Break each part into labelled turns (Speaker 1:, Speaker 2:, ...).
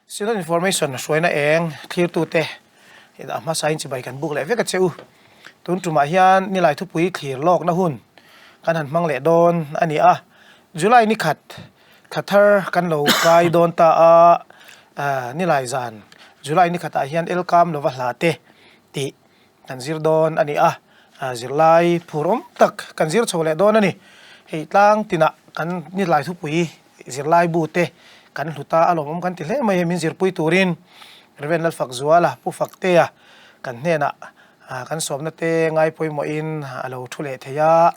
Speaker 1: Synod Information hruaina eng thlirtute a hmasain chibai kan buk leh vek a che u. Tun tumah hian nilai thupui thlir lawkna hun kan han hmang leh dawn a ni a. July ni khat thla thar kan lo kai dawn ta a, nilai zan July ni khatah hian Elkam lova hla te tih kan zir dawn a ni a, zirlai phur awm tak kan zir chho leh dawn a ni. Hei tlang tinah kan nilai thupui zirlai bu te kan hlut a, a lawmawm kan ti hle mai. Hei min zirpui turin Rev. Lalfakzuala, Pu Faktea kan hnenah kan sawmna te ngai pawimawhin a lo thu leh thei a,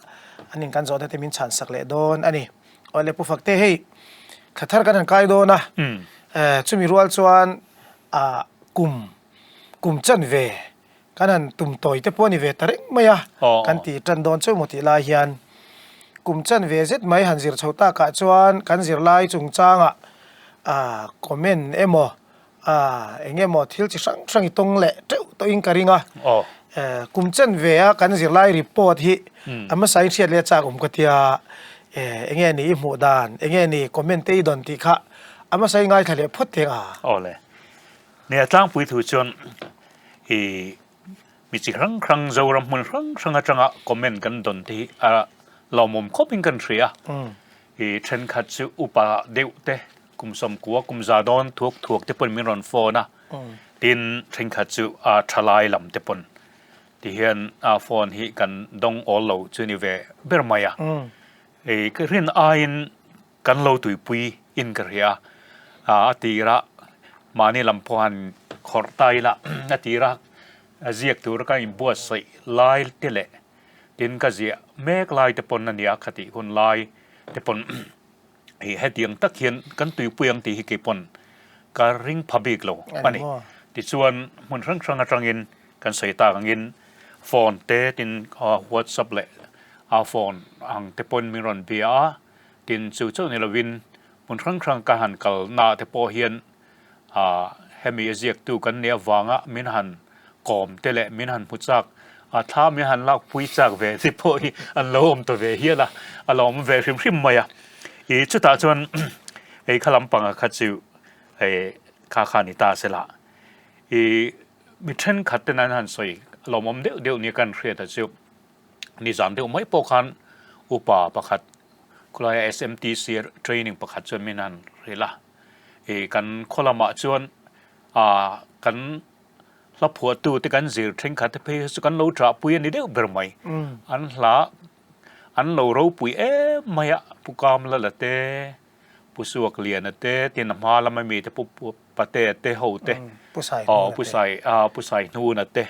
Speaker 1: an in kan zawhna te min chhansak leh dawn a ni. Awle Pu Fakte hei thla thar kan han kai dawn a, chumi rual chuan kum kum chanve kan han tum tawi te pawh a ni ve ta reng mai a, kan ti tan dawn chauh maw tih lai hian kum chanve zet mai han zir chho takah chuan kan zirlai chungchangah comment emaw eng emaw thil chi hrang hrang i tawng leh teuh tawhin ka ring a, kum chanve a kan zirlai report hi a hmasa in hriat leh a chak awm ka tia, eng nge ni i hmuh dan, eng nge ni comment te i dawn tih kha a hmasa i ngaithla leh phawt teh ang a.
Speaker 2: Awle. Nia tlangpui thu chuan i mi chi hrang hrang Zoram hmun hrang hrang atanga comment kan dawn te hi a lawmawm khawp in kan hria a. I thenkhat chu upa deuh te kum sawmkua kum za dawn thuak thuak te pawn min rawn phone a. Tin thenkhat chu a thalai lam te pawn ti hian a phone hi kan dawng awl lo chu ni ve ber mai a. I ka rin aiin Kan lo tuipui in ka hria a, a tira mahni lam pawh han khawrh ta ila a tira ziak tura ka inbuatsaih lai te leh tin ka ziah mek lai te pawn a nia khatih hun lai te pawn hei hetiang tak hian kan tuipui ang tih hi kei pawn ka ring pha bik lo a ni. Tichuan hmun hrang hrang atangin kan sawi tak angin phone te tin whatsapp leh a phone ang te pawn min rawn bia a. Tin, chu chauh ni lovin hmun hrang hrang ka han kal naah te pawh hian hemi a ziaktu kan nih avanga min han kawm te leh min han hmu chak, a thla min han lak pui chak ve te pawh hi an lo awm ta ve hial a, a lo awm ve hrim hrim mai a. I chutah chuan hei kha lampanga kha chu hei kha kha ni ta se la. I mi thenkhat ten an han sawi lawmawm deuh deuh nia kan hriat a chu. Nizam deuh mai pawh khan upa pakhat khawlaia SMTC training pakhat chuan min han hrilh a, ih kan khaw lamah chuan ah kan hla phuahtu te kan zir thenkhat te phei chu kan lo ṭahpui a ni deuh ber mai. An hla an lo ropui em mai a, Pu Kamlala te, Pu Suakliana te, tin a hma lama mi te Pu Patea te ho te, aw Pu Sai Pu Saihnuna te.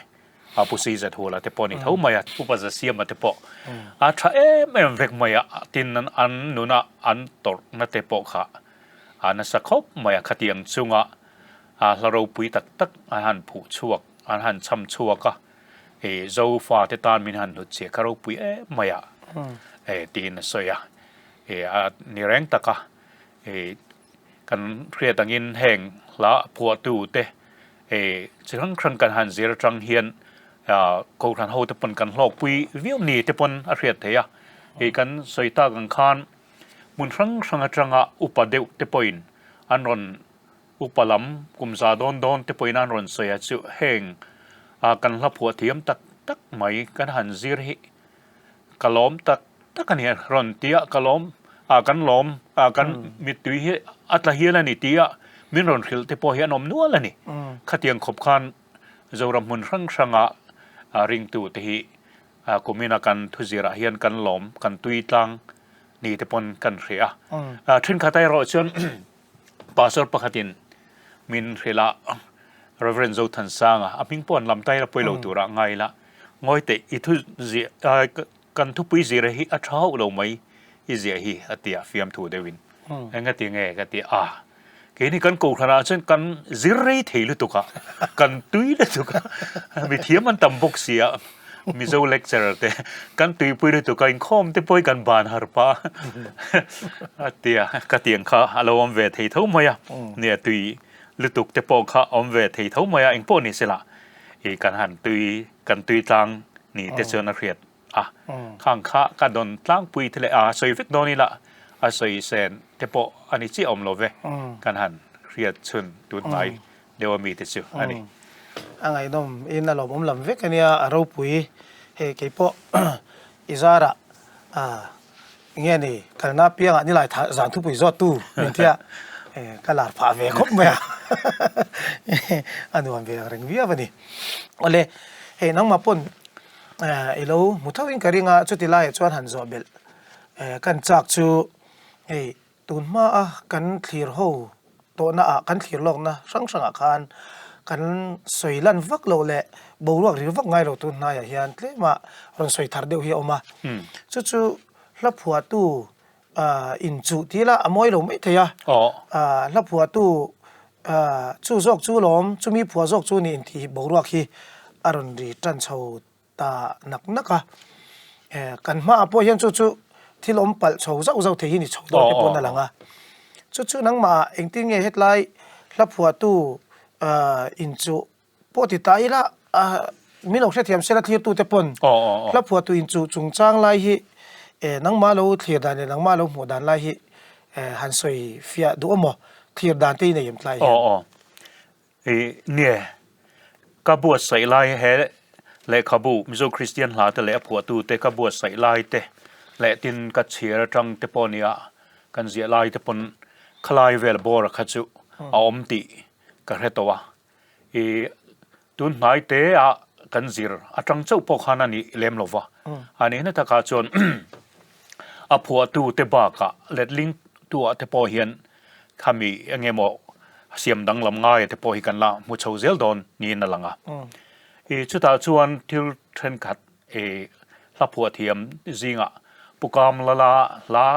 Speaker 2: A pu si zet hula te pawh a ni tho mai a, upa za siama te pawh a tha em em vek mai a, tin an nuna an tawrhna te pawh kha a nasa khawp mai a, khatiang chunga a hla ropui tak tak an han phuh chhuak, an han cham chhuak a, ih Zofa te tan min han hlut chhiah kha ropui em mai a, eh tiin a sawi a, ih a ni reng tak a, ih kan hriat angin heng hla phuahtu te Hei chi hrang hrang kan han zir atang hian Kohhran ho te pawn kan hlawkpui viau ni te pawn a hriat theih a. Hei kan sawi tak ang khan hmun hrang hrang atanga upa deuh te pawhin an rawn upa lam kum za dawn dawn te pawhin an rawn sawi a chu heng kan hla phuah thiam tak tak mai kan han zir hi Ka lawm tak tak a ni a rawn ti a, ka lawm ah kan lawm ah kan mittui hi a tla hial a ni ti a min rawn hrilh te pawh hi an awm nual a ni. Khatiang khawp khan Zoram hmun hrang hranga ringtu te hi kumina kan thuzirah hian kan lawm kan tui tlang ni te pawn kan hria a. Thenkhat erawh chuan Pastor pakhatin min hrilh a, Rev. Zothansanga, a hming pawh an lam ta ila pawi lo turah ngai ila, Ngawi teh, i thu ziah, kan thupui zira hi a tha hauh lo mai i ziah hi a ti a, fiamthu deuhin. Enga ti nge ka ti a, keini kan kohhranah chuan kan zir rei thei lutuk a, kan tui lutuk a, mithiam an tam bawk si a. Mizo lecturer te kan tuipui lutuk a inkhawm te pawh hi kan ban har pah a tia ka tiang kha a lo awm ve thei tho mai a nia tui lutuk te pawh kha awm ve thei tho mai a engpawh ni sela ih kan han tui kan tui tlang ni te chuan a hriat a khang kha ka dawn tlangpui te leh a sawi vek dawn ila a sawi sen te pawh a ni chiah awm lo ve kan han. hriat chhun tun hnai deuh a mite chu a ni.
Speaker 1: A ngaihnawm in a lawmawm lam vek a nia, a ropui. Hei keipawh i zarah enge ni kalna piangah nilai zan thupui zawttu min tia ka lar phah ve khawp mai a, a nuam ve ang reng viau a ni. Awle hei nangmah pawn i lo hmu tho in ka ring a, chuti laiah chuan han zawh belh kan chak chu hei Tun hmaa kan thlir ho tawhna ah, kan thlir lawkna hrang hrangah khan kan sawi lan vak loh leh boruak rir vak ngai lo tun hnaiah hian tlema rawn sawi thar deuh hi a awm a. Chu chu hla phuahtu inchuh tih ila a mawi lo mai thei a. Hla phuahtu chu zawk chu lawm, chumi phuah zawk chu ni intih boruak hi a rawn ri tan chho ta nak nak a, kan hmaah pawh hian chu chu thil awm palh chho zauh zauh thei hi ni chho dawn te pawn a lang a, chu chu nangmah engtin nge hetlai hla phuahtu inchuh pawh ti ta ila min lo hrethiam sela thlirtute pawn hla phuahtu inchuh chungchang lai hi nangmah lo thlir dan leh nangmah lo hmuh dan lai hi han sawi fiah duh awm maw thlir dan te i nei em tlai hian.
Speaker 2: I nge ka buatsaih lai he lehkhabu Mizo Kristian hla te leh a phuahtu te ka buatsaih lai te leh tin ka chhiar atang te pawh nia kan ziah lai te pawn khalai vel bawr a kha chu a awm tih ka hre tawh a. I tun hnai te ah kan zir atang chauh pawh khan a nih lem lo va. A nihna takah chuan a phuahtu te bakah letling tu ah te pawh hian Khami eng emaw siam danglam ngaia te pawh hi kan la hmu chho zel dawn niin a lang a. I chutah chuan thil thenkhat i hla phuah thiam zingah Pu Kamlala hla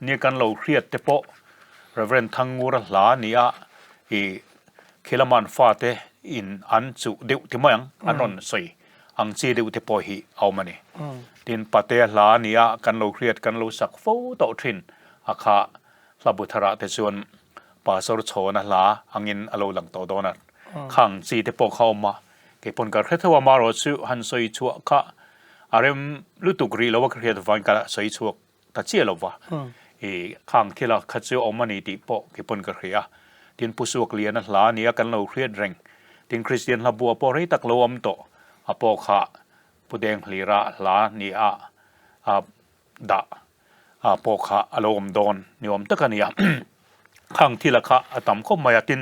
Speaker 2: nia kan lo hriat te pawh Rev. Thangngura hla nia i Khilaman fate in an chuh deuh ti mai ang an rawn sawi ang chi deuh te pawh hi a awm a ni. Tin Patea hla nia kan lo hriat kan lo sak fo tawh thin a kha Hla bu tharah te chuan Pastor Chhawna hla angin a lo lang tawh dawn a, khang chi te pawh kha a awm a, kei pawn ka hre tho a, amaherawh chu han sawi chhuah kha a rem lutuk rih lo a ka hriat avangin ka sawi chhuak ta chiah lo va, i khang thila kha chu a awm a ni tih pawh kei pawn ka hria a, tin Pu Suakliana hla a nia kan lo hriat reng, tin Kristian hla buah pawh rei tak lo awm tawh a pawh kha Pu Denghlira hla nia a dah ah pawh kha a lo awm dawn ni awm tak a ni a, khang thila kha a tam khawp mai a, tin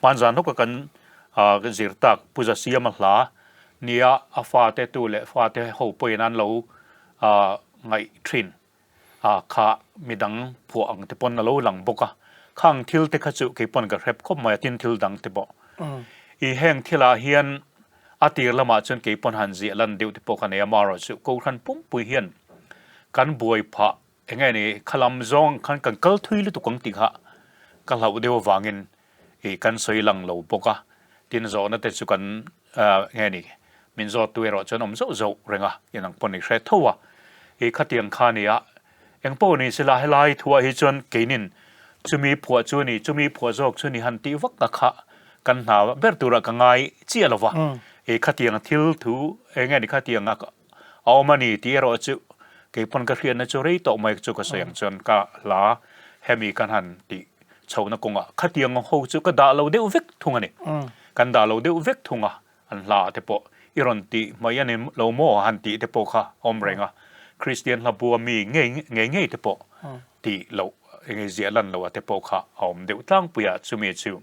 Speaker 2: hmanzan hlawka kan ah zir tak Pu Zasiama hla nia a fate tu leh fate ho pawhin an lo ah ngaih thin ah kha midang phuah ang te pawn a lo lang bawk a, khang thil te kha chu kei pawn ka hrep khawp mai a, tin thil dang te pawh i heng thilah hian a tir lamah chuan kei pawn han ziah lan deuh te pawh ka nei a, amaherawhchu Kohhran pumpui hian Kan buai phah eng nge ni khalam zawng khan kan kal thui lutuk ang tih kha ka hlauh deuh avangin ih kan sawi lang lo bawk a, tin zawhna te chu kan eng nge ni min zawt tu erawh chuan awm zauh zauh reng a, inang pawh ni hre tho a, ih khatiang kha nia eng pawh ni sela helai thuah hi chuan keinin chumi phuah chu ni chumi phuah zawk chu ni han tih vak a kha kan hna ber turah ka ngai chiah lo va, ih khatiang thil thu eng nge ni khatiang a A awm a ni tih erawh chu kei pawn ka hriatna chu rei tawh mai chu ka sawi ang chuan ka hla hemi kan han tih chhohna kawngah khatiang ho chu ka dah lo deuh vek thung a ni. Kan dah lo deuh vek thung a, an hla ah te pawh i rawn tih mai a ni lo maw han tih te pawh kha a awm reng a, Kristian hla bua mi ngei ngei ngei te pawh tih loh enge ziah lan loh ah te pawh kha a awm deuh tlangpui a, chumi chu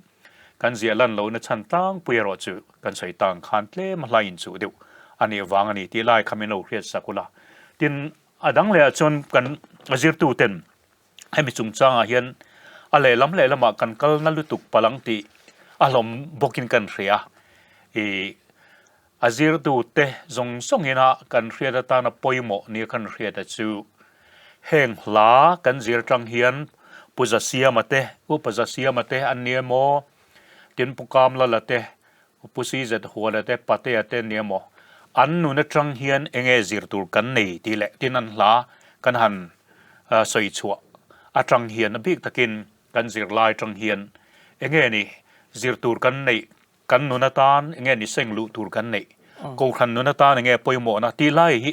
Speaker 2: Kan ziah lan lohna chhan tlangpui erawh chu kan sawi tang khan tlem a hla inchuh deuh a nih vang a ni tih lai kha min lo hriat sak ula. Tin, a dang lehah chuan kan zirtu ten hemi chungchangah hian a lehlam lehlamah kan kalna lutuk palh ang tih a hlawm bawkin kan hria. Ih, a zirtute zawng zawngina kan hriat atana pawimawh nia kan hriat a chu Heng hla kan zir tang hian Pu Zasiama te, Upa Zasiama te an ni emaw, tin Pu Kamlala te, Pu CZ Huala te, Patea te an ni emaw, an nun atang hian enge zir tur kan nei tih leh tin an hla kan han sawi chhuah atang hian a bik takin kan zirlai atang hian enge ni zir tur kan neih Kan nun atan enge ni seng luh tur kan neih, Kohhran nun atan enge pawimawhna tih lai hi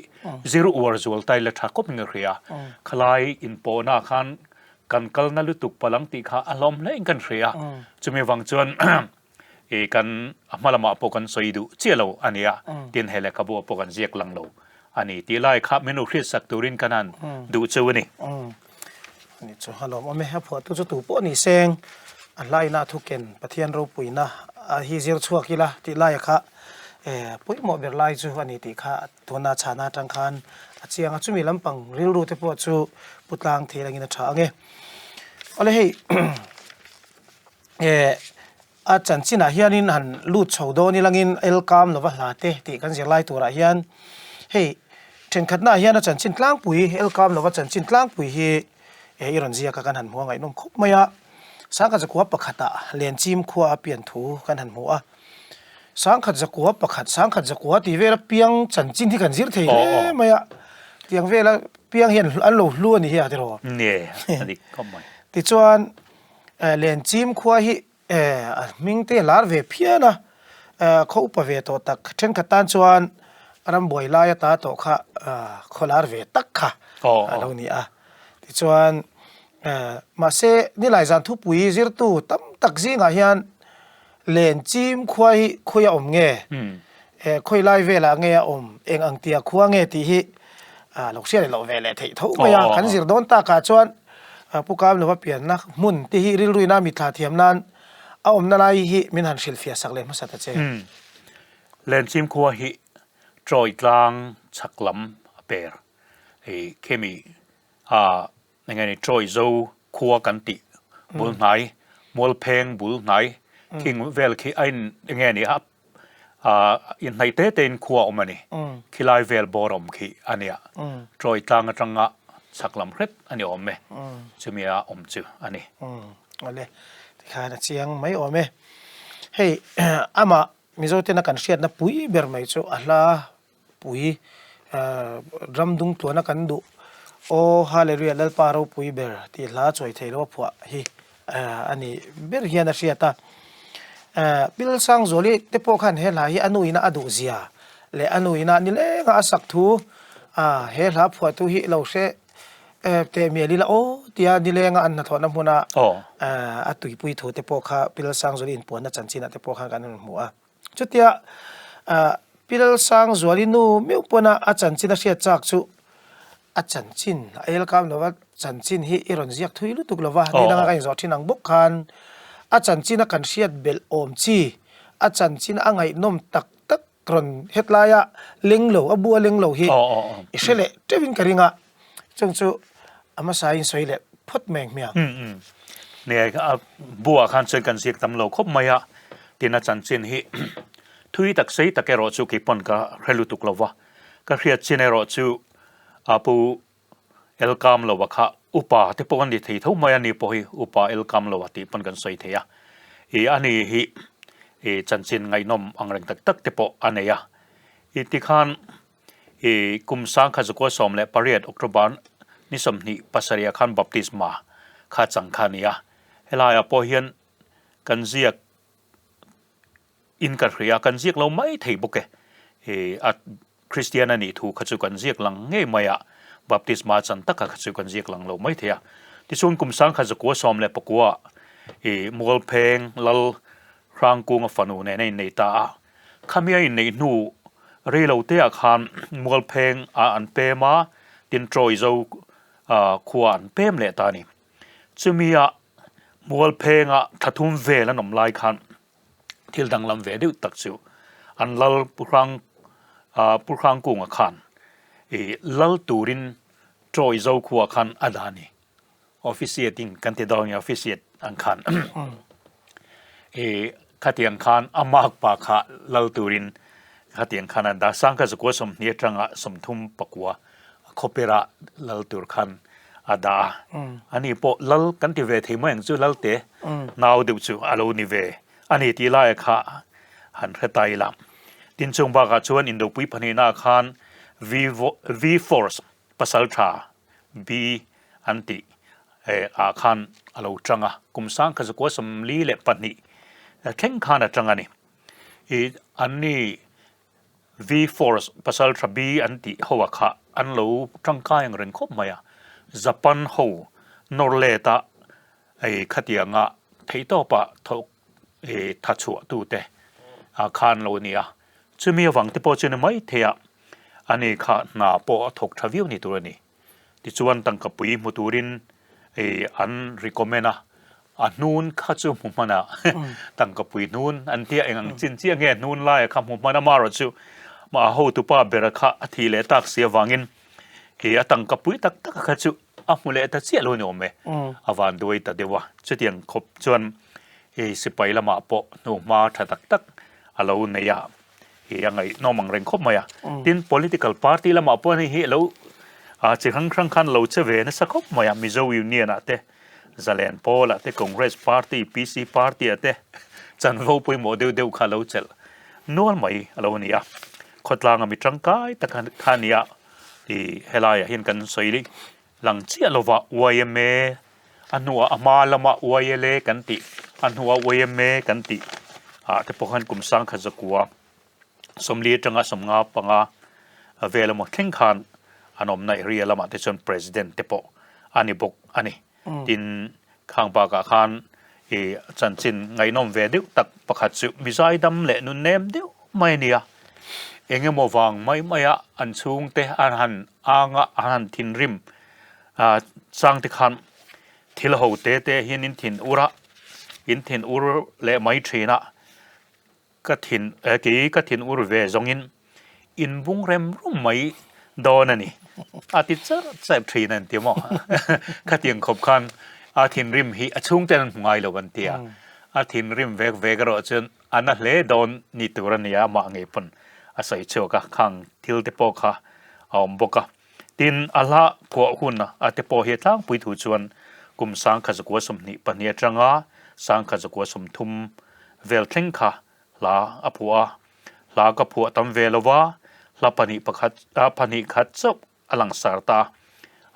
Speaker 2: zir uar zual tai la tha khawp in ka hria. Khalai inpawhna ah khan Kan kalna lutuk palang tih kha a hlawm hlein kan hria a, chumi vang chuan i kan a hma lamah pawh kan sawi duh chiah lo a nia, tin he lehkhabu ah pawh kan ziak lang lo a ni tih lai kha min hriatsak turin kan han duh chu a ni.
Speaker 1: Ani chu a lawm awm e, a phuahtu chu tu pawh ni seng a hlaina a thuken Pathian ropuina a hi zir chhuak ila tih laia kha pawimawh ber lai chu a ni tih kha Tuna chhana atang khan a chiang a, chumi lampang rilru te pawh chu pu tlang thei langin a tha ang e. Awle hei eh a chanchinah hianin han lut chho dawn ilangin el kam lova hla te tih kan zir lai turah hian hei thenkhatnaah hian a chanchin tlangpui el kam lova chanchin tlangpui hi eh i rawn ziak a kan han hmu a ngaihnawm khawp mai a. Sangkhat zakua pakhatah Lenchim khua a pian thu kan han hmu a. Sangkhat zakua pakhat, sangkhat zakua tih vela piang chanchin hi kan zir thei hle mai a, tiang vela piang hian an lo hlu a ni hi a tiraw?
Speaker 2: Nge, a dik khawp mai.
Speaker 1: Tichuan, Lenchim khua hi a hming te a lar ve phian a, khaw upa ve tawh tak thenkhat tan chuan rambuai lai ata tawh kha khaw lar ve tak kha a lo ni a. Tichuan, mahse nilai zan thupui zirtu tam tak zingah hian Lenchim khua hi khawi a awm nge? Khawi lai velah nge a awm? Eng ang tia khua nge tih hi lo hriat loh ve leh theih tho mai a. Kan zir dawn takah chuan Pu Kamlova pianna hmun te hi rilruina mitthla thiam nan a awmna lai hi min han hrilhfiah sak leh hmasa ta che.
Speaker 2: Lenchim khua hi Troy tlang chhak lam a per khemi a Enge ni Troy zo khua kan tih bul hnai, Mualpheng bul hnai khing vel khi a in enge ni a inhnaih te te in khua a awm a ni. Khilai vel bawr awm khi a nia. Troy tlang atanga chhak lam hret a ni awm e. Chumi a awm chu a ni.
Speaker 1: Awle, tikhan a chiang mai awm e. Hei amah Mizo tena kan hriatna pui ber mai chu a hla pui ram dung tluana kan duh Aw Hallelujah Lalpa ropui ber tih hla chawi thei lo a phuah hi a ni ber hian a hriat a. Pil Sangzuali te pawh khan he hla hi a nu ina a duh zia leh a nu ina nilenga a sak thu he hla phuahtu hi lo hre teh mial ila aw tia nilenga an hnathawhna hmuna a tuipui thu te pawh kha Pil Sangzuali inpuanna chanchinah te pawh khan kan rawn hmu a. Chutia Pi Lalsangzuali nu meuh pawna a chanchin a hriat chak chu a chanchin a elkam lova chanchin hi i rawn ziak thui lutuk lova ni danga ka inzawh thin ang bawk khan a chanchin a kan hriat belh awm chi a chanchin a ngaihnawm tak tak rawn hetlaia leng lo a bu a leng lo hi i hre leh teuhin ka ring a. Chung chu a hmasa in sawi leh phawt mai ang hmiang.
Speaker 2: Nia, a buah khan chuan kan ziak tam lo khawp mai a, tin a chanchin hi thui tak sei tak erawh chu keipawn ka hre lutuk lo va, ka hriat chin erawh chu a pu Elkam lo a kha upa te pawh an ni thei tho mai a, ni pawh hi upa Elkam lo a tih pawn kan sawi thei a, ih a ni hi ih chanchin ngaihnawm ang reng tak tak te pawh a nei a, ih tikhan I kum sangkhat zakua 18 October ni 27 ah khan baptisma kha chang kha a ni a, helaiah pawh hian kan ziak in ka hria, kan ziak lo mai thei bawk e. I a Kristian a nih thu kha chu kan ziak lang ngei mai a, baptisma chan taka kha chu kan ziak lang lo mai thei a. Tichuan kum sangkhat zakua 19 i Mualpheng Lal Hrangkunga fanu nen a innei ta a. Khami a inneih hnu rei lo te ah khan Mualpheng ah an pem a, tin Troy zo khua an pem leh ta a ni. Chumi ah Mualpheng ah thla thum vel an awm lai khan thil danglam ve deuh tak chu an lal Pu Hrang Pu Hrangkunga khan ih lal turin Troy zo khua khan a dah a ni. Officiate in kan ti dawn nge officiate ang khan i khatiang khan a mark pa kha lal turin khatiang khan an dah sangkhat zakua 20 atanga 39 khawpera lal tur khan a dah a ani pawh lal kan ti ve thei mai ang chu lal te nau deuh chu a lo ni ve a ni tih laia kha han hre ta ila tin chung bakah chuan indopui pahnihna khan V V force pasal tha B an tih ah khan a lo tang a, kum sangkhat zakua 42 thleng khan a tang a ni. I anni V Force pasal tha B an tih ho ah kha an lo tangkai ang reng khawp mai a, Japan ho Nawr let a hei khatianga theihtawpa thawk tha chhuah tute khan lo a ni a, chumi avang te pawh chu ni mai thei a, ani kha hna pawh a thawk tha viau ni tur a ni. Tichuan tangka pui hmu turin an recommend a, a hnun kha chu hmu hman a, tangka pui hnun an tia eng ang chin chiah nge hnun laia kha hmu hman a, amaherawh chu a hotupa bera kha a thih leh tak si avangin a tangka pui tak tak kha chu a hmu leh ta chiah lo ni awm e, a van duai ta deuh a, chutiang khawp chuan hei sipai lamah pawh hnuhma tha tak tak a lo nei a, hei a ngaihnawm ang reng khawp mai a, tin political party lamah pawh hei hi a lo chi hrang hrang khan lo che ve nasa khawp mai a, Mizo Union ah te, Zalen Pawl ah te, Congress party, PC party ah te chanvo pawimawh deuh deuh kha a lo chelh nual mai a lo ni a, khawtlanga mi tangkai tak kha a ni a. Ih helaiah hian kan sawi lang chiah lova yma a hnuah a hma lama yla kan tih a hnuah yma kan tih ah te pawh khan kum sangkhat zakua sawmli atanga sawmnga panga vel emaw thleng khan an awmna area lamah te chuan president te pawh a ni bawk a ni. Tin, khang bakah khan i chanchin ngaihnawm ve deuh tak pakhat chu mizaidam leh nunnem deuh mai a nia. Eng emaw vang mai maia an chhungte an han anga an han thinrim chang te khan thil ho te te hian in thin ur a, in thin ur leh mai thin a. Ka thin kei ka thin ur ve zawngin in bung rem rum mai dawn a ni. A ti char char thin an ti maw? Khatiang khawp khan a thinrim hi a chhungten an hmu ngai lo an ti a. A thinrim vek vek erawh chuan a na hle dawn ni tur a ni a, amah ngei pawn a sawi chhuak a, khang thil te pawh kha a awm bawk a. Tin, a hla phuah hun a te pawh hi a tlangpui thu chuan kum 1922 atanga 1930 vel thleng kha hla a phuah a. Hla ka phuah tam ve lo va, hla pahnih pakhat pahnih khat chauh a langsar ta a,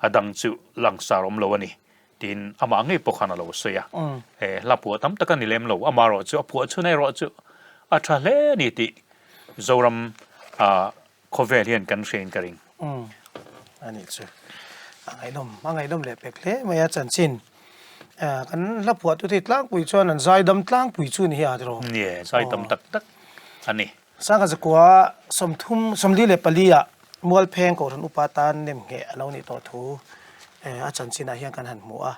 Speaker 2: a dang chu langsar awm lo a ni tiin amah ngei pawh khan a lo sawi a. He hla phuah tam tak a ni lem lo, amaherawh chu a phuah chhun erawh chu a tha hle a ni tih Zoram Khawvel hian kan hrein ka ring.
Speaker 1: Umm a nih chu. A ngaihnawm, a ngaihnawm leh pek hle mai a chanchin. Kan hla phuah tu te tlangpui chuan an zaidam tlangpui chu ni hi a tiraw?
Speaker 2: Nie, zaidam tak tak a ni.
Speaker 1: Sangha zakua 30, 44 ah Mualpheng Kohhran Upa tan nem ngheh a lo nih tawh thu a chanchinah hian kan han hmu a.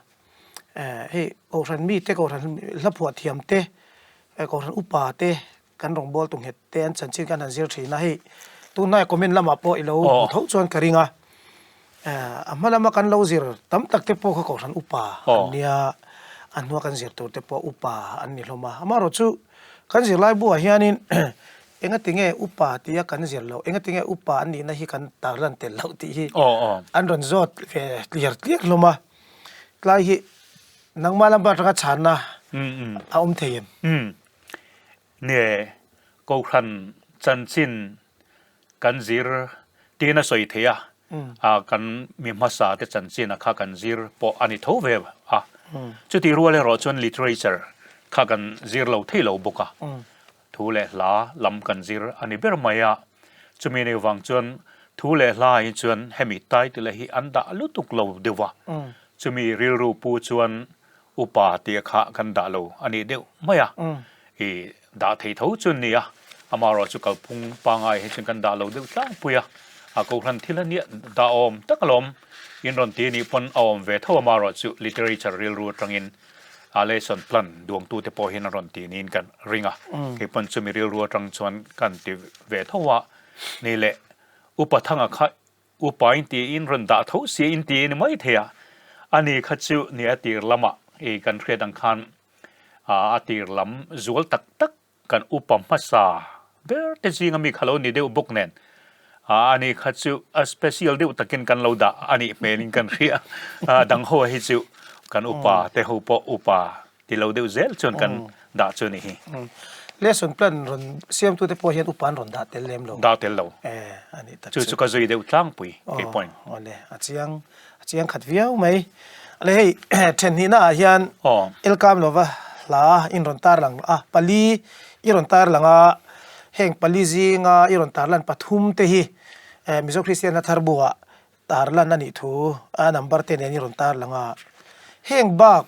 Speaker 1: Hei Kohhran mite, Kohhran hla phuah thiam te, Kohhran Upa te Kan rawngbawltu nghet te an chanchin kan han zir thin a, hei tunhnai comment lamah pawh i lo hmu tho chuan ka ring a, a hma lama kan lo zir tam tak te pawh kha kohhran upa an nia, a hnua kan zir tur te pawh upa an ni hlawm a, amaherawhchu kan zirlai buah hianin engatinge upa tia kan zir loh, engatinge upa an nihna hi kan tarlan tel loh tih hi an rawn zawt ve tliar tliar hlawm a, tlai hi nangmah lama atanga chhanna a awm thei em?
Speaker 2: Nge Kohhran chanchin kan zir tiin a sawi thei a, a kan mi hmasa te chanchin a kha kan zir pawh a ni tho ve a. Chutih rual erawh chuan literature kha kan zir lo thei lo bawk a, thu leh hla lam kan zir a ni ber mai a. Chumi nei vang chuan thu leh hla hi chuan hemi title hi an dah lutuk lo deuh a, chumi rilru pu chuan Upa tih kha kan dah lo a nih deuh mai a, i dah thei tho chu an ni a, amaherawh chu kalphung pangai hi chuan kan dah lo deuh tlangpui a, a kohhran thil a nia dah awm tak alawm in rawn ti anih pawn a awm ve tho amaherawh chu literature rilru atangin a lesson plan duangtute pawh hian an rawn ti niin ka ring a, kei pawn chumi rilru atang chuan kan ti ve tho a ni leh Upa Thanga kha Upa in tiin rawn dah tho sia in ti a ni mai thei a, ani kha chu ni a tir lamah i kan hriat ang khan a tir lam zual tak tak kan upa hmasa ber te zinga mi kha lo ni deuh bawk nen ani kha chu a special deuh takin kan lo dah a nih hmelin kan hria a, dang ho hi chu kan upa te ho pawh upa Ti lo deuh zel chuan kan dah chu a ni hi.
Speaker 1: Lesson plan rawn siamtute pawh hian upa an rawn dah tel lem lo.
Speaker 2: Dah tel lo.
Speaker 1: Eh, a nih tak
Speaker 2: chu. Chu chu ka zui deuh tlangpui kei pawhin.
Speaker 1: Aw, awle, a chiang, a chiang khat viau mai. Ale hei, then hnihna ah hian Elkam lova hla in rawn tar lang a, pali i rawn tar lang a, heng pali zinga i rawn tar lan pathum te hi Mizo Kristian hla thar bu ah Tarlan a nih thu a number te nen i rawn tar lang a. Heng bak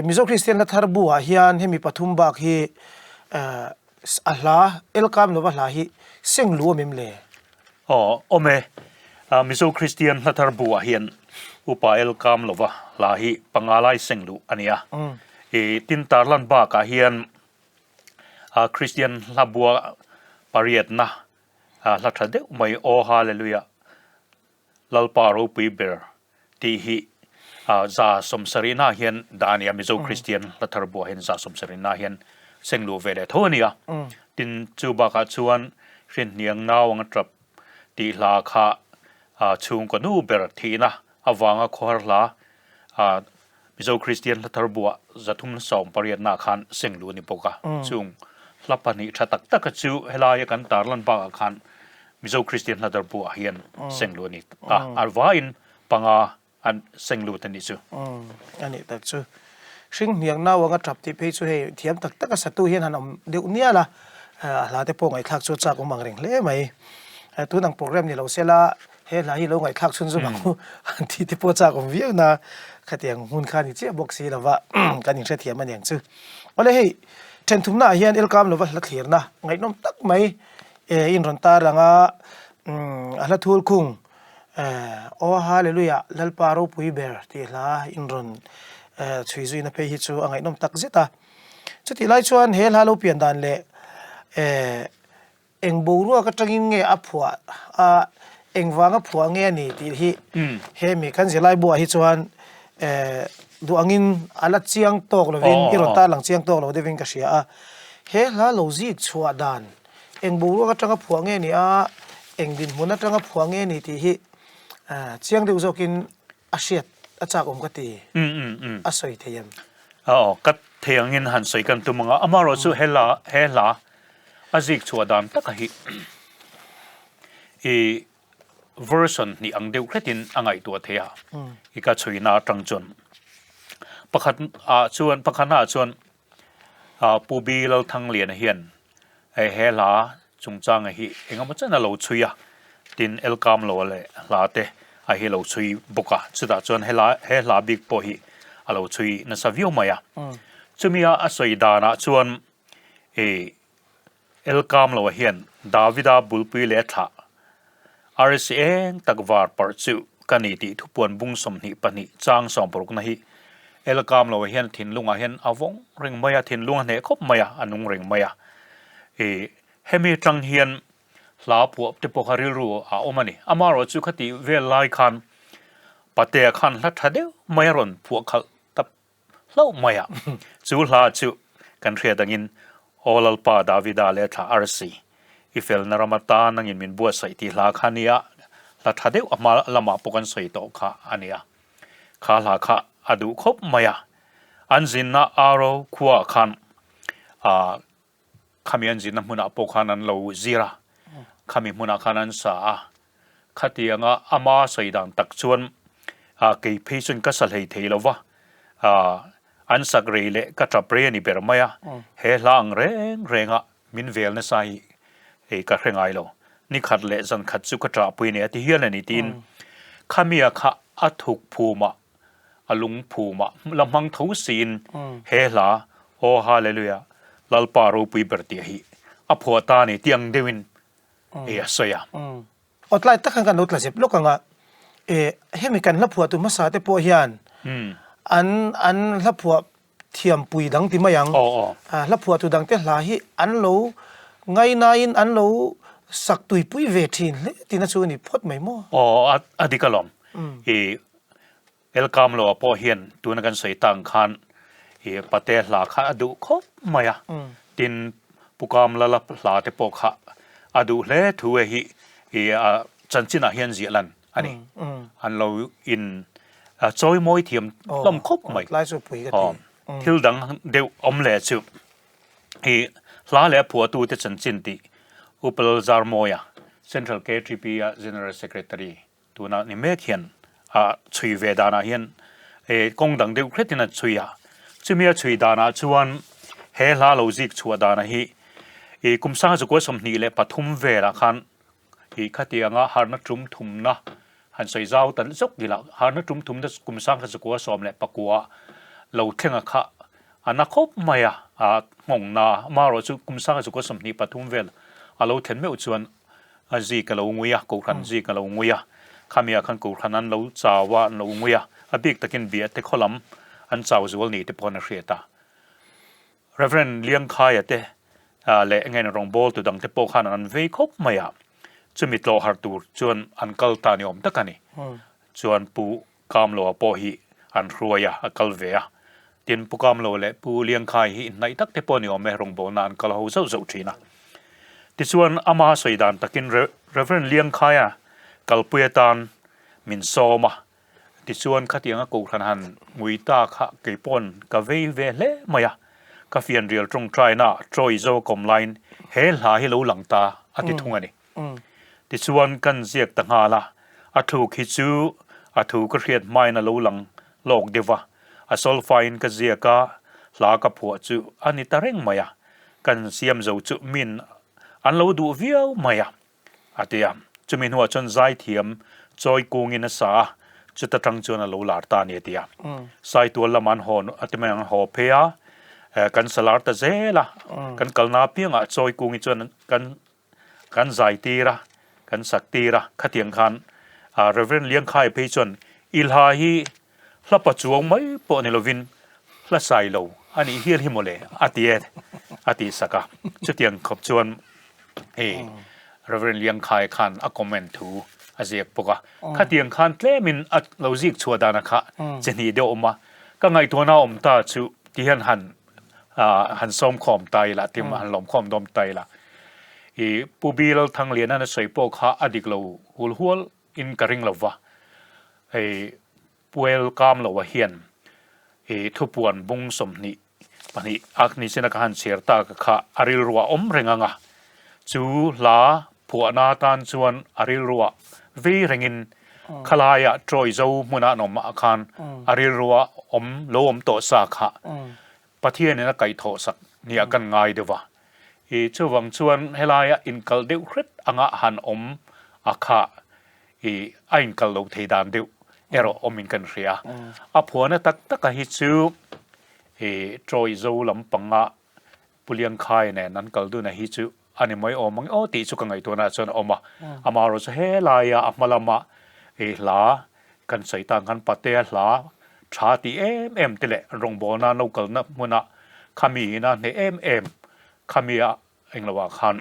Speaker 1: Mizo Kristian hla thar bu ah hian hemi pathum bak hi a hla Elkam lova hla hi seng lu awm em le?
Speaker 2: Aw, awm e. Mizo Kristian hla thar bu ah hian Upa Elkam lova hla hi panga lai seng luh a ni a. Tin tarlan bakah hian Kristian hla bua pariatna hla tha deuh mai Aw Hallelujah Lalpa ropui ber tih hi 170 ah hian dah a ni a, Mizo Kristian hla thar buah hian 170 ah hian seng luh ve leh tho a ni a. Tin, chu bakah chuan Hrinhniang nau anga tap tih hla kha chhungkaw nu ber thihna avanga khawhar hla Mizo Kristian hla thar buah 318 ah khan seng luh a ni bawk a. Chung hla pahnih tha tak taka chu helaia kan tarlan bakah khan Mizo Kristian hla thar buah hian seng luh a ni a, a vaiin panga an seng lut a nih chu.
Speaker 1: A nih tak chu. Hring hniang nau anga tap tih phei chu hei thiam tak taka satu hian han awm deuh nial a, a hla te pawh ngaihthlak chu a chak awm ang reng hle mai. Tun ang program ni lo sela He hla hi lo ngaihthlak chhun zawm ang u, an tih te pawh chak awm viau na, khatiang hmun kha ni chiah bawk si lova kan inhrethiam a niang chu. Awle hei, thenthumna ah hian Elkam lova hla thlirna ngaihnawm tak mai in rawn tar ang a, a hla thul khung Aw Hallelujah Lalpa ropui ber tih hla in rawn chhui zuina phei hi chu a ngaihnawm tak zet a. Chutih lai chuan he hla lo pian dan leh Eng boruak atangin nge a phuah a, eng vanga phuah nge a ni tih hi hemi kan zirlai buah hi chuan duh angin a la chiang tawk lovin i rawn tarlang chiang tawk lo deuhin ka hria a. He hla lo zik chhuah dan eng boruak atanga phuah nge ni a, eng dinhmun atanga phuah nge ni tih hi chiang deuh zawkin a hriat a chak awm ka ti a sawi thei em?
Speaker 2: Aw, ka thei angin han sawi kan tum ang a, amaherawhchu he hla he hla a zik chhuah dan taka hi i version hnih ang deuh hretin a ngaihtuah thei a, i ka chhuina atang chuan pakhat ah chuan pakhatna ah chuan Pu Bi Lalthangliana hian he hla chungchanga hi engemaw chen a lo chhui a, tin Elkamloa leh hla te a hi lo chhui bawk a, chutah chuan he hla bik pawh hi a lo chhui nasa viau mai a. Chumia a sawi danah chuan i Elkamloa hian Davida bulpui leh a thlah Arsi eng tak var parh chu ka ni tih thupuan bung 22 chang sawmparukna hi Elkamloa hian thinlungah hian a vawng reng mai a, thinlung a hneh khawp mai a, a nung reng mai a. I hemi atang hian hla phuah te pawh kha rilru a awm a ni. Amaherawhchu khatih vel lai khan Patea khan hla tha deuh mai a rawn phuah khalh ta hlauh mai a, chu hla chu kan hriat angin Aw Lalpa Davida leh thla arsi i felna ram atan nangin min buatsaih tih hla kha a nia, hla tha deuh a hma lamah pawh kan sawi tawh kha a nia. Kha hla kha a duh khawp mai a, an zinna Aro khuaah khan ah Khami an zinna hmunah pawh khan an lo zir a, khami hmunah khan an sa a. Khatianga ama sawi dan tak chuan kei phei chuan ka sa hlei thei lo va, an sak rei leh ka tap rei a ni ber mai a, he hla ang reng renga min vel nasa hi hei ka hre ngai lo. Ni khat leh zan khat chu ka ṭahpui a ni a ti hial a ni tiin khamia kha a thuk phumah a lungphumah la hmang tho siin he hla Aw Hallelujah Lalpa ropui ber tih hi a phuah ta a ni tih ang deuhin hei a sawi a.
Speaker 1: Aw tlai tak khan kan lo tla zep lawk ang a, e hemi kan hla phuahtu hmasa te pawh hian an an hla phuah thiampui dang ti mai ang, hla phuahtu dangte hla hi an lo ngainain an lo sak tuipui ve thin hle tihna chu a ni phawt mai maw?
Speaker 2: Aw a dik alawm. I Elkamloa pawh hian tuna kan sawi tak ang khan i Pate hla kha a duh khawp mai a, tin Pu Kamlala hla te pawh kha a duh hle thu e hi i a chanchinah hian ziah lan a ni. An lo in chawi mawi thiam hlawm khawp mai. Thil dang deuh awm leh chu i hla leh a phuahtute chanchin tih Upa Lalzarmawia, Central KTP-a General Secretary Tunah ni mek hian a chhui ve danah hian kawng dang deuh hretin a chhui a, chumi a chhui danah chuan he hla lo zik chhuah danah hi ih kum sanga zakua 23 velah khan ih khatianga harna tum thumna. Han sawi zau ta zawk ila, harna tum thumna kum sangkhat zakua 19 ah lo thleng a kha a na khawp mai a, a nghawng na a. Amaherawhchu kum sangkhat zakua 23 vel a lo thlen meuh chuan a zik a lo ngui a, Kohhran zik a lo ngui a. Khami ah khan Kohhran an lo chau a, an lo ngui a, a bik takin Biate khaw lam an chau zual ni te pawh an hriat a. Rev. Liangkhaia te leh eng eng rawngbawltu dangte pawh khan an vei khawp mai a, chumi tlawh harh tur chuan an kal ta ni awm tak a ni. Chuan Pu Kamloa pawh hi an hruai a, a kal ve a. Tin, Pu Kamloa leh Pu Liangkhai hi inhnaih tak te pawh ni awm e, rawngbawlna an kal ho zauh zauh thin a. Tichuan, ama sawi dan takin Rev. Liangkhaia kalpui atan min sawm a, Tichuan khatianga kohhran han ngui ta kha kei pawn ka vei ve hle mai a, ka fianrial tawngtaina ah Troy zo kawm laiin he hla hi lo lang ta a ti thung a ni. Tichuan kan ziak ta nghal a, a thuk hi chu a thu ka hriat hmain a lo lang lawk deuh va, a solfa-in ka ziak a, hla ka phuah chu a ni ta reng mai a, kan siam zo chu min an lo duh viau mai a. A ti a. Chumi hnuah chuan zaithiam chawi kungin a sa a, chuta tang chuan a lo lar ta a ni a ti a. Saitual lamah an haw a ti mai ang, an haw phei a, kan sa lar ta zel a, kan kalna apiangah chawi kungi chuan kan kan zai tir a, kan sak tir a, khatiang khan Rev. Liangkhai phei chuan i hla hi hla pa chuang mai pawh ni lovin hla sai lo a nih hial hi mawle a ti e a tih sak a. Chutiang khawp chuan hei Rev. Liangkhai khan a comment thu a ziak bawk a. Khatiang khan tlemin a lo zik chhuah dana kha chi hnih deuh a awm a. Ka ngaihtuahna awm ta chu ti hian han han sawm khawm ta ila ti han lawm khawm dawm ta ila. I Pu Bi Lalthangliana a sawi pawh kha a dik lo hul hual in ka ring lo va, hei Puel Kamloa hian i thupuan bung 22 a ni china ka han chhiar ta ka kha a rilruah awm reng ang a, chu hla phuahna atan chuan a rilruah vei rengin khalaiah Troy zo hmuna an awm ah khan a rilruah awm lo awm tawh sa kha Pathianin a kaihthawh sak nia kan ngai deuh va. I chuvang chuan helaia inkal deuh hret anga han awm a kha i a inkal lo thei dan deuh erawh awmin kan hria. A phuahna tak taka hi chu i Troy zo lampanga Pu Liangkhai nen an kal dun a hi chu a ni mai awm ang aw tih chu ka ngaihtuahna ah chuan a awm a. Amaherawhchu helaia a hma lama i hla kan sawi tan khan Patea hla tha tih em em te leh rawngbawlna an lo kalna hmuna khami ina hneh em em khami a englo ah khan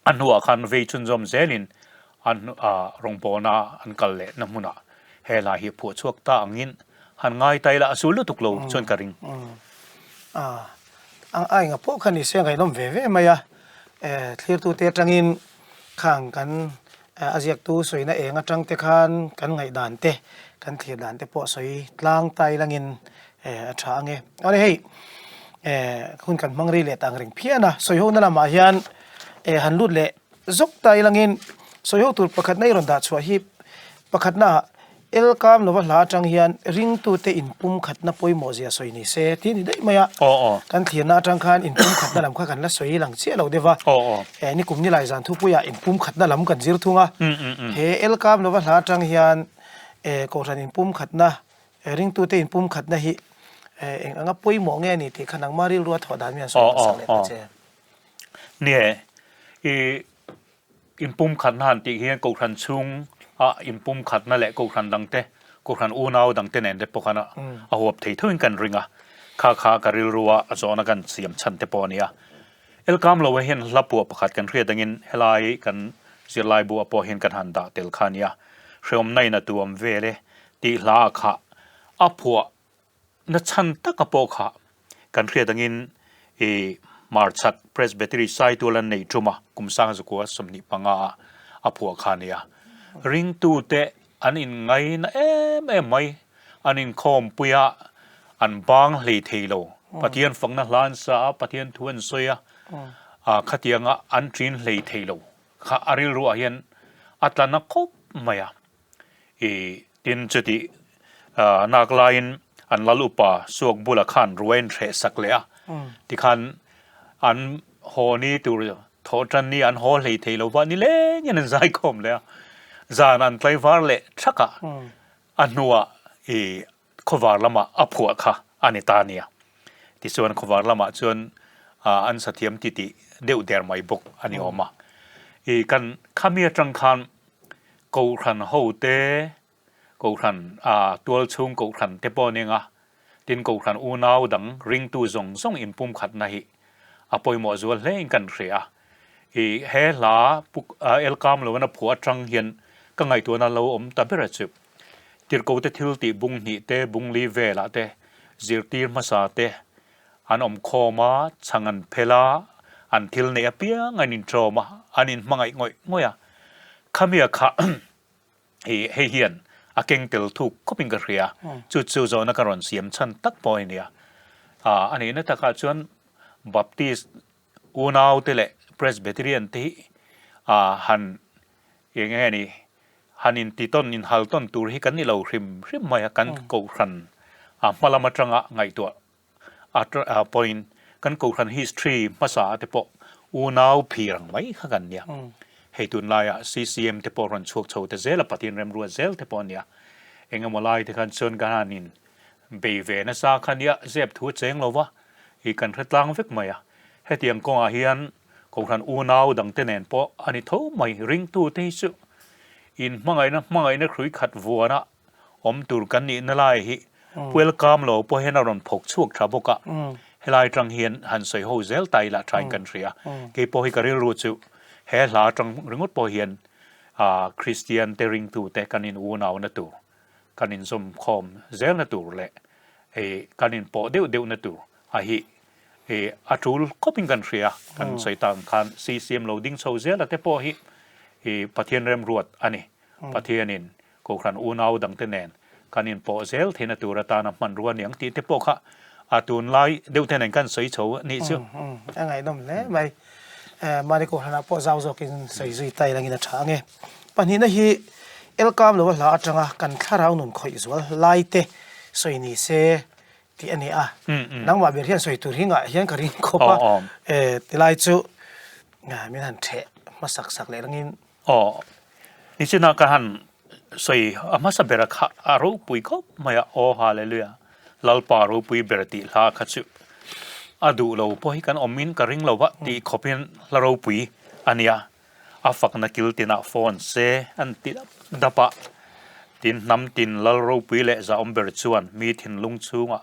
Speaker 2: a hnuah khan vei chhunzawm zelin an rawngbawlna an kal lehna hmunah he hla hi phuah chhuak ta angin han ngai ta ila a sul lutuk lo chuan ka ring.
Speaker 1: A enga pawh kha ni se ngaihnawm ve ve mai a, thlirtute atangin khang kan a ziaktu sawina eng atang te khan kan ngaihdan te kan thlir dan te pawh sawi tlang tai langin a tha ang e. Awle hei hun kan hmang ri leh ta ang reng phian a, sawi hona lamah hian han lut leh zawk tai langin sawi ho tur pakhatna i rawn dah chhuah hi pakhatna ah El kam lova hla atang hian ringtute inpumkhatna pawimawh zia sawi ni se tih a ni daih mai a. Kan thlirna atang khan inpumkhatna lam kha kan la sawi lang chiah lo deuh a. Nikum nilai zan thupuiah inpumkhatna lam kan zir thung a. He El kam lova hla atang hian Kohhran inpumkhatna, ringtute inpumkhatna hi eng anga pawimawh nge a ni tih kha nangmah rilrua thawh dan mi an sawi hmasa leh ta che.
Speaker 2: Nie, i Inpumkhatna han tih hian Kohhran chhung a inpumkhatna leh Kohhran dangte, Kohhran unau dangte nen te pawh khan a huap thei thoin kan ring a. Kha kha ka rilru a a zawhna kan siam chhan te pawh a ni a. Elkam lo hian hla puah pakhat kan hriat angin helai kan zirlai buah pawh hian kan han dah tel kha a ni a. Hreawmna in a tuam vel e tih hla ah kha a phuah Na chhan taka pawh kha kan hriat angin i Hmarchhak Presbytery Saitual an neih tum a, kum sang zakua 25 ah a phuah kha a nia. Ringtute an inngaina em em mai, an inkhawmpui a, an bang hlei thei lo. Pathian fakna hla an sa a, Pathian thu an sawi a, khatianga an ṭin hlei thei lo kha a rilruah hian a tla na khawp mai a. I tin chutih nak laiin an lal upa suak bula khan ruai an hreh sak leh a, tikhan an haw ni tur thawh tan ni an haw hlei thei lo va ni lengin an zai khawm leh a. Zan an tlaivar leh thak a, a hnuah i khawvar lamah a phuah kha a ni ta a nia. Tichuan khawvar lamah chuan an sathiam titih deuh der mai bawk a ni awm a. I kan khami atang khan Kohhran hote, Kohhran tualchhung Kohhran te pawh ning a, tin Kohhran unau dang ringtu zawng zawng inpumkhatna hi a pawimawh zual hlein kan hria a. I he hla Pu Elkam Loana phuah atang hian ka ngaihtuahna lo awm ta ber a chu. Tirhkote thil tih bung hnih te, bung li velah te, zirtir hmasa te an awm khawm a, chhang an phel a, an thil neih apiang an inṭawm a, an inhmangaih ngawih ngawih a. Khamia kha i hei hian a keng tel thuk khawpin ka hria, chu chu zawhna ka rawn siam chhan tak pawh a nia. A nihna takah chuan Baptist unaute leh Presbyterian te hi han eng nge ni han inti tawn inhal tawn tur hi kan ni lo hrim hrim mai a, kan kohhran hma lam atanga ngaihtuah a pawhin kan kohhran history hmasa te pawh unau phir ang mai kha kan nia. Hei tunlaiah CCM te pawh rawn chhuak chho ta zel a, Pathian remruat zel te pawh a nia. Engemaw lai te khan chuan kan han in bei ve nasa kha nia, zep thu a cheng lo va, i kan hre tlang vek mai a. Hetiang kawngah hian Kohhran unau dangte nen pawh a ni tho mai, ringtute hi chu inhmangaihna hmangaihna hrui khat vuana awm tur kan nihna lai hi Puelkam lo pawh hian a rawn phawk chhuak tha bawk a, helai atang hian han sawi ho zel ta ila thain kan hria. Kei pawh hi ka rilru chu he hla atang ringawt pawh hian Kristian te ringtute kan in unauna tur, kan inzawm khawm zelna tur leh kan inpawh deuh deuhna tur a hi a tul khawpin kan hria. Kan sawi tak ang khan CCM lo ding chho zela te pawh hi Pathian remruat a ni. Pathianin Kohhran unau dangte nen kan inpawh zel theihna tur atana hmanrua ni ang tih te pawh kha a tunlai deuh te nen kan sawi chho a nih chu.
Speaker 1: A ngaihnawm hle mai. Mahni Kohhranah pawh zau zawkin sawi zui ta ilangin a tha ang e. Pahnihna hi Elkam lo a hla atanga kan thlarau nun khawih zual lai te sawi ni se tih a ni a. Nangmah ber hian sawi tur hi ngah hian ka ring khawp a. Tilai chu min han theh hmasak sak leh rangin.
Speaker 2: Aw, nichinah ka han sawi a hmasa bera kha a ropui khawp mai a, Aw Hallelujah, Lalpa ropui ber tih hla kha chu a duh lo pawh hi kan awmin ka ring lo va tih khawpin hla ropui a nia, a fakna kil tinah phone se an ti dap dap a, tin hnam tin Lal ropui leh zahawm ber chuan mi thinlung chhungah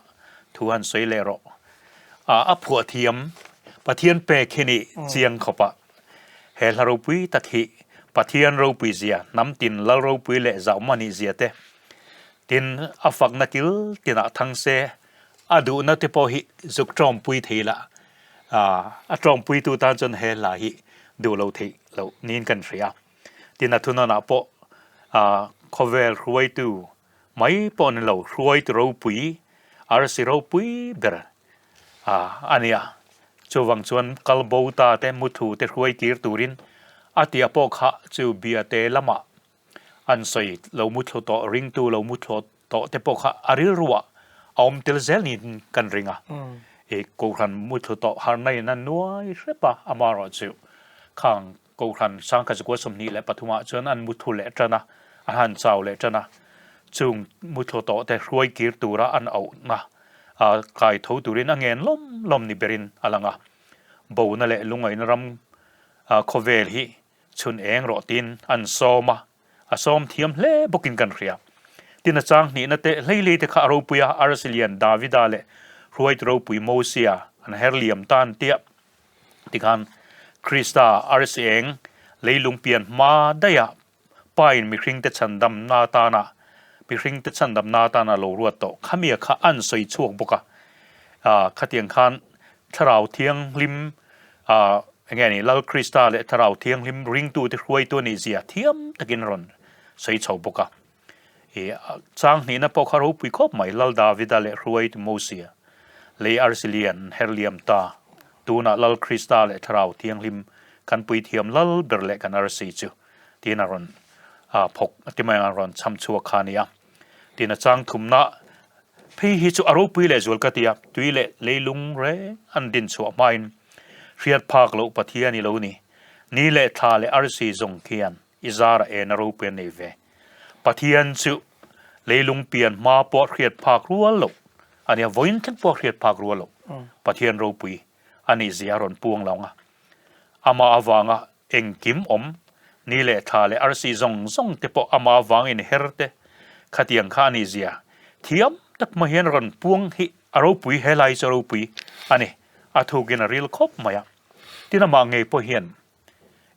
Speaker 2: thu han sawi leh rawh, a phuah thiam Pathian pek hi ni chiang khawp a. He hla ropui tak hi Pathian ropui zia, hnam tin lal ropui leh zauhma nih zia te, tin a fakna kil tinah thang se, a duhna te pawh hi zuk tawngpui thei la, a tawngpuitu tan chuan he hla hi duh lo theih loh niin kan hria. Tin a thunawnah pawh khawvel hruaitu mai pawh ni lo, hruaitu ropui, arsi ropui ber a nia. Chuvang chuan kal bo ta te muthu te hruai tir turin a tia pawh kha chu biate lamah an sawi lo muthlu tawh, ringtu lo muthlu tawh te pawh kha a rilruah a awm tel zel niin kan ring a. I Kohhran muthlu tawh harna in a nuai hrep a, amaherawhchu khang Kohhran Sangkazikua 23 ah chuan an muthu leh tan a, an han chau leh tan a. Chung muthlu tawh te hruai kir tura an auhna kai tho turin a ngen lawm lawm ni berin a lang a. Bona leh lungaihna ram khawvel hi chhun eng rawh tiin an sawm a, a sawm thiam hle bawkin kan hria. Tin a chang hnihna te hleilei te kha a ropui a, Arasilian Davida leh hruaitu ropui Mosia an her liam ta an tia. Tikhan Krista arsi eng leilung pian hma daihah Pain mihringte chhandamna atana mihringte chhandamna atana lo ruat tawh khamia kha an sawi chhuak bawk a. Khatiang khan Thlarau Thianghlim eng nge ni Lal Krista leh Thlarau Thianghlim ringtute hruaitu a nih zia thiam takin a rawn sawi chho bawk a. I chang hnihna pawh kha ropui khawp mai, Lal Davida leh hruaitu Mosia, lei arsi lian her liam ta, tunah Lal Krista leh Thlarau Thianghlim kan puithiam lal ber leh kan arsi chu, tiin a rawn phawk ti mai ang, a rawn chham chhuak kha a ni a. Tin a chang thumna phei hi chu a ropui leh zual ka ti a, tui leh leilung reng an din chhuah hmain hriat phak loh Pathian i lo ni, ni leh thla leh arsi zawng khian. I zara ena ropui a nei ve. Pathian chu leilung pian hma pawh hriat phak rual loh a nia, vawiin thleng pawh hriat phak rual loh Pathian ropui a nih zia a rawn puang lo ang a. Amah avanga engkim awm, ni leh thla leh arsi zawng zawng te pawh amah avangin her te khatiang kha a nih zia thiam tak mai hian rawn puang hi a ropui, he lai chu a ropui a ni, a thukin a ril khawp mai a. Tin amah ngei pawh hian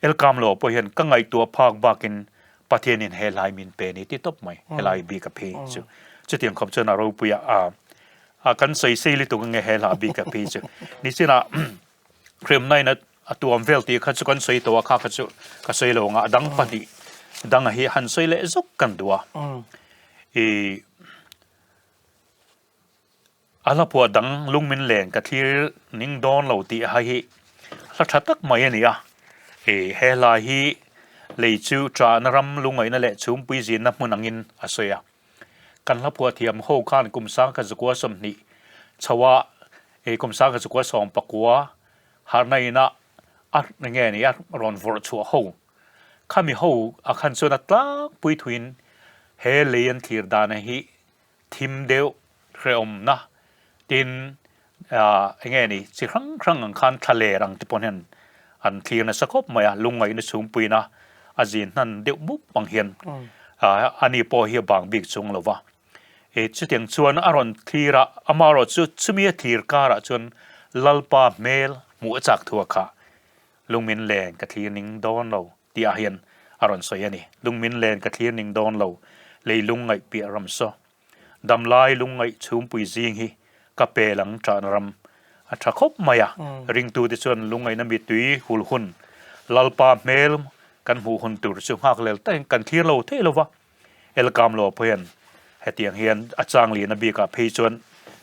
Speaker 2: Elkamlo pawh hian ka ngaihtuah phak bakin Pathianin he hlai min pe ni ti tawp mai, helai bik a phei chu. Chutiang khawp chuan a ropui a, a kan sawi sei lutuk ange he hla bik a phei chu. Nichinah hremna in a tuam vel tih kha chu kan sawi tawh a, kha kha chu ka sawi lo ang a, a dang pahnih danga hi han sawi leh zawk kan duh a. I A hla phuah dang lung min len ka thlir ning dawn lo tih a hi hla tha tak mai a ni a. He hla hi lei chu chahna ram lungaihna leh chhumpui zinna hmun angin a sawi a. Kan hla phuah thiam ho khan kum sangkhat zakua 20 chhoa kum sangkhat zakua 19 harhna ina a nge ni a rawn vawrh chhuah ho khami ho a khan chuan a tlangpui thuin he lei an thlir dana hi thim deuh hrehawmna tin eng nge ni chi hrang hrang ang khan thla ler ang te pawh hian an thlir nasa khawp mai a, lungngaihna chhungpuina a zin hnan deuh mup ang hian ani pawh hi a bang bik chung lo va. E chutiang chuan a rawn thlir a, amaherawh chu chumi a thlir karah chuan Lalpa hmel hmuh a chak thu a khah, lungmin len ka thlir ning dawn lo. Tih ah hian a rawn sawi a ni. Lungmin len ka thlir ning dawn lo, lei lungngaih piah ram saw. Damlai lungngaih chhumpui zing hi ka pel ang ṭahna ram a ṭha khawp mai a. Ringtute chuan lungngaihna mittui hul hun, Lalpa hmel kan hmuh hun tur chu nghakhlel takin kan thlir lo thei lo va. Elkamlo pawh hian hetiang hian a chang lian a bikah phei chuan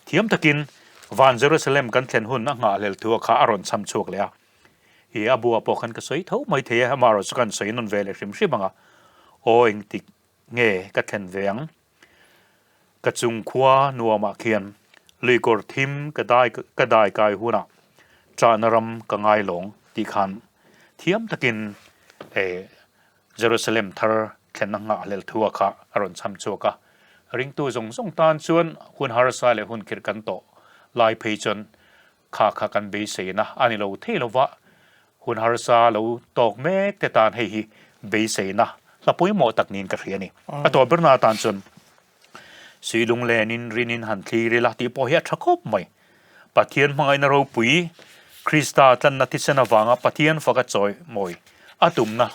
Speaker 2: thiam takin Van Jerusalem kan thlen hun a nghahhlel thu a kha a rawn cham chhuak leh a. I a buah pawh khan ka sawi tho mai thei a, amaherawh chu kan sawi nawn ve leh hrim hrim ang a, aw engtik nge ka thlen ve ang? Ka chung khua nuamah khian luikawr thim ka dai ka dai kai hunah chahna ram ka ngai lawng tih khan thiam takin Jerusalem thar thlenna nghahhlel thu a kha a rawn cham chhuak a, ringtu zawng zawng tan chuan hun harsa leh hun khirh kan tawh lai phei chuan Kha kha kan beiseina a ni lo thei lo va, hun harsa lo tawk mek te tan hei hi beiseina hla pawimawh tak niin ka hria a ni. A tawh berna atan chuan Suilung lenin rinin han thlir ila tih pawh hi a tha khawp mai. Pathian hmangaihna ropui, Krista tlanna thisen avanga Pathian faka chawi mawi a tumna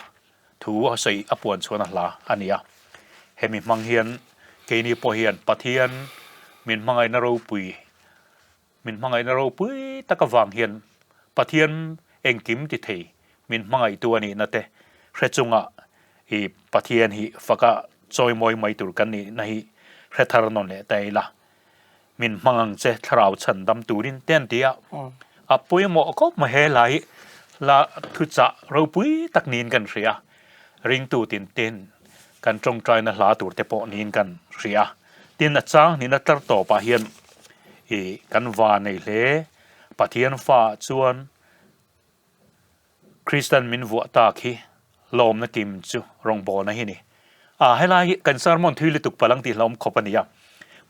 Speaker 2: thu a sawi a puan chhuahna hla a ni a. Hemi hmang hian keini pawh hian Pathian min hmangaihna ropui Min hmangaihna ropui tak avang hian Pathian engkim ti thei min hmangaihtu a nihna te hre chunga i Pathian hi faka chawimawi mai tur kan nihna hi hre thar nawn leh ta ila. Min hmang ang che thlarau chhan dam turin te an ti a. A pawimawh khawp mai he hla hi hla thuchah ropui tak niin kan hria. Ringtu tin ten kan tawngtaina hla tur te pawh niin kan hria. Tin a chang hnihna tlar tawpah hian ih kan va nei hle. Pathian fa chuan Kristan min vuah tak hi lawmna kim chu rawngbawlna hi ni. A helai hi kan sermon thui lutuk palang tih hlauhawm khawp a ni a.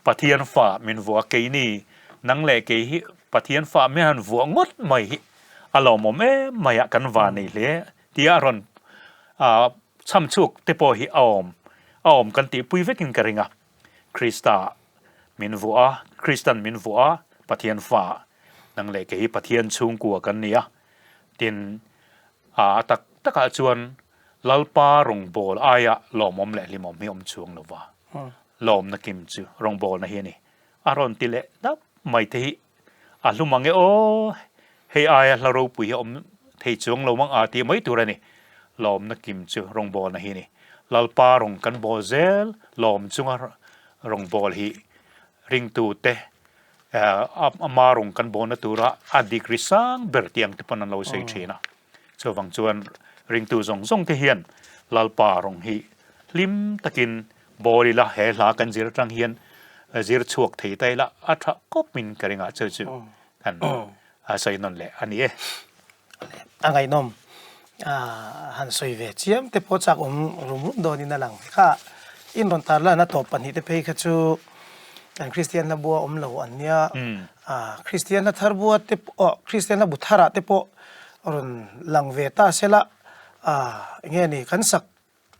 Speaker 2: Pathian fa min vuah a keini nang leh kei hi Pathian fa min han vuah ngawt mai hi a lawmawm em mai a kan va nei hle tia a rawn chham chhuak te pawh hi a awm a awm kan tihpui vekin ka ring a. Krista min vuah a, Kristan min vuah a, Pathian fa nang leh kei hi Pathian chhungkua kan ni a. Tin, a tak takah chuan Lalpa rawngbâwl aia lawmawm leh hlimawm hi awm chuang lo va, lawmna kim chu rawngbâwlna hi a ni. A rawn ti leh dap mai te hi a hlum ang e aw, hei aia hla ropui hi a awm thei chuang lo mang a tih mai tur a ni. Lawmna kim chu rawngbâwlna hi a ni. Lalpa rawng kan bawl zel lawm chunga rawngbâwl hi ringtute ama rawng kan bawlna tura a degree sang ber tih ang te pawn an lo sawi thin a. Chuvang chuan ringtu zawng zawng te hian Lalpa rawng hi hlim takin bawl ila he hla kan zir atang hian zir chhuak thei ta ila a tha kawp min ka ringah chu chu kan sawi nawn leh a ni e.
Speaker 1: A ngaihnawm. Han sawi ve chiam te pawh chak awm rum rum dawnin a lang kha. In rawn tar lan a tawp pahnihte phei kha chu kan Kristian hla bua awm lo an nia. Kristian hla thar bua te pawh Kristian hla bu tharah te pawh rawn lang ve ta sela enge ni kan sak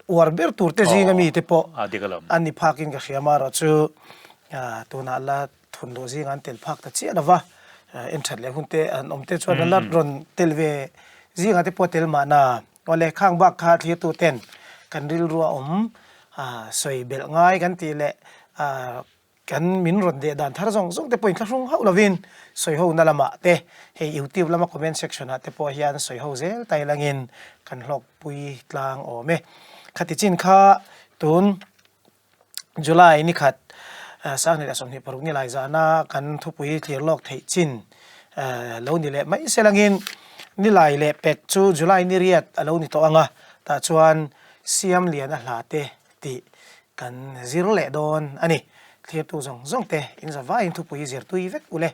Speaker 1: Uar ber tur te zinga mi te pawh an ni phakin ka hria marawh chu tunah la thun luh zinga an tel phak ta chiah lova, en that leh hun te an awm te chuan la rawn tel ve zinga te pawh tel mahna awle khang bak kha thlirtu ten kan rilru a awm sawi belh ngai kan tih leh Kan min rawn deh dan thar zawng zawng te pawh inthlahrung hauh lovin sawi ho na lamah te, hei YouTube lama comment section ah te pawh hian sawi ho zel tai langin kan hlawkpui tlang awm e. Khati chin kha tun July ni khat Sanghnih leh 26 ni lai zahna kan thupui thlir lawk theih chin lo ni leh mai se langin nilai leh pek chu July ni riat a lo ni tawh ang a, tah chuan Siamliana hla te tih kan zir leh dawn a ni. Thlirtu zawng zawng te in zavaiin thupui zir tui vek u le.